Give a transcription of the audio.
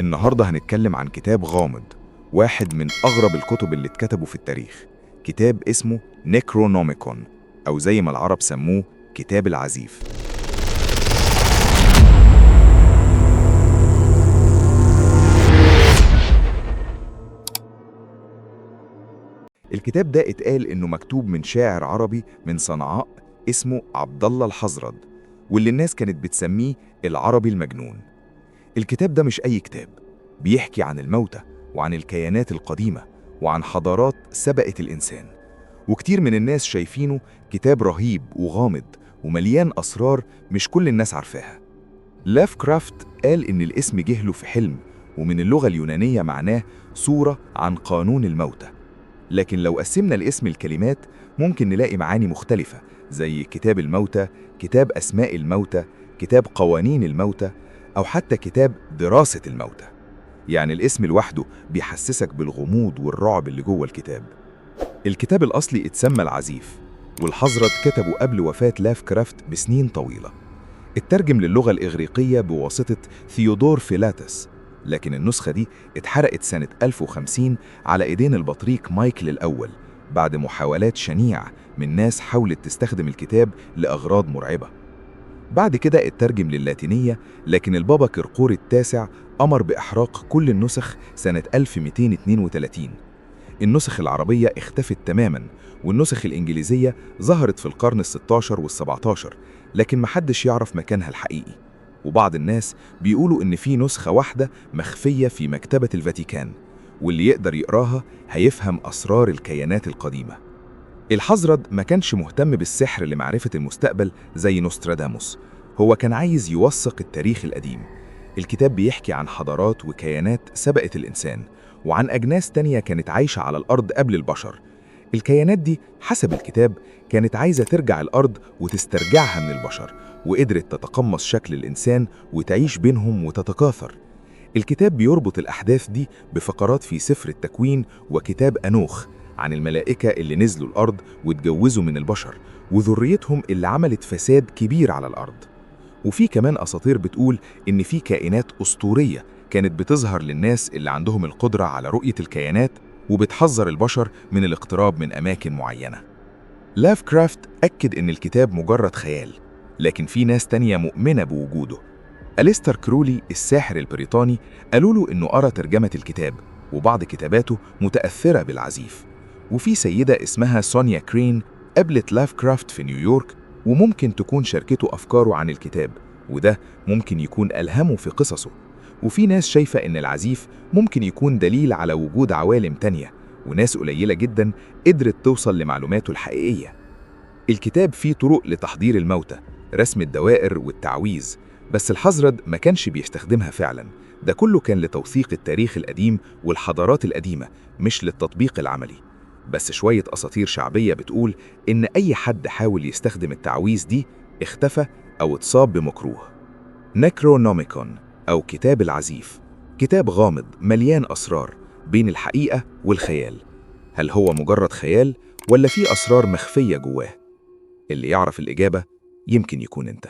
النهاردة هنتكلم عن كتاب غامض، واحد من أغرب الكتب اللي اتكتبوا في التاريخ. كتاب اسمه نيكرونوميكون، أو زي ما العرب سموه كتاب العزيف. الكتاب ده اتقال إنه مكتوب من شاعر عربي من صنعاء اسمه عبد الله الحزرد، واللي الناس كانت بتسميه العربي المجنون. الكتاب ده مش أي كتاب، بيحكي عن الموتى وعن الكيانات القديمة وعن حضارات سبقت الإنسان. وكتير من الناس شايفينه كتاب رهيب وغامض ومليان أسرار مش كل الناس عارفاها. لافكرافت قال إن الاسم جه له في حلم، ومن اللغة اليونانية معناه صورة عن قانون الموتى. لكن لو قسمنا الاسم الكلمات ممكن نلاقي معاني مختلفة، زي كتاب الموتى، كتاب أسماء الموتى، كتاب قوانين الموتى، أو حتى كتاب دراسة الموتى. يعني الاسم لوحده بيحسسك بالغموض والرعب اللي جوه الكتاب. الكتاب الأصلي اتسمى العزيف، والحزرد كتبه قبل وفاة لافكرافت بسنين طويلة. اترجم للغة الإغريقية بواسطة ثيودور فيلاتس، لكن النسخة دي اتحرقت سنة 1050 على إيدين البطريق مايكل الأول، بعد محاولات شنيعة من ناس حاولت تستخدم الكتاب لأغراض مرعبة. بعد كده اترجم للاتينية، لكن البابا كرقور التاسع أمر بإحراق كل النسخ سنة 1232. النسخ العربية اختفت تماماً، والنسخ الإنجليزية ظهرت في القرن ال16 وال17، لكن محدش يعرف مكانها الحقيقي. وبعض الناس بيقولوا إن في نسخة واحدة مخفية في مكتبة الفاتيكان، واللي يقدر يقراها هيفهم أسرار الكيانات القديمة. الحزرد ما كانش مهتم بالسحر لمعرفة المستقبل زي نوستراداموس، هو كان عايز يوثق التاريخ القديم. الكتاب بيحكي عن حضارات وكيانات سبقت الإنسان، وعن أجناس تانية كانت عايشة على الأرض قبل البشر. الكيانات دي حسب الكتاب كانت عايزة ترجع الأرض وتسترجعها من البشر، وقدرت تتقمص شكل الإنسان وتعيش بينهم وتتكاثر. الكتاب بيربط الأحداث دي بفقرات في سفر التكوين وكتاب أنوخ عن الملائكة اللي نزلوا الأرض واتجوزوا من البشر، وذريتهم اللي عملت فساد كبير على الأرض. وفي كمان أساطير بتقول إن في كائنات أسطورية كانت بتظهر للناس اللي عندهم القدرة على رؤية الكيانات، وبتحذر البشر من الاقتراب من أماكن معينة. لافكرافت أكد إن الكتاب مجرد خيال، لكن في ناس تانية مؤمنة بوجوده. أليستر كرولي الساحر البريطاني قالوا له إنه قرأ ترجمة الكتاب، وبعض كتاباته متأثرة بالعزيف. وفي سيدة اسمها سونيا كرين قابلت لافكرافت في نيويورك، وممكن تكون شاركته أفكاره عن الكتاب، وده ممكن يكون ألهمه في قصصه. وفي ناس شايفة إن العزيف ممكن يكون دليل على وجود عوالم تانية، وناس قليلة جدا قدرت توصل لمعلوماته الحقيقية. الكتاب فيه طرق لتحضير الموتى، رسم الدوائر والتعويذ، بس الحزرد ما كانش بيستخدمها فعلا. ده كله كان لتوثيق التاريخ القديم والحضارات القديمة، مش للتطبيق العملي. بس شوية أساطير شعبية بتقول إن أي حد حاول يستخدم التعويذ دي اختفى أو اتصاب بمكروه. نيكرونوميكون أو كتاب العزيف، كتاب غامض مليان أسرار بين الحقيقة والخيال. هل هو مجرد خيال ولا في أسرار مخفية جواه؟ اللي يعرف الإجابة يمكن يكون أنت.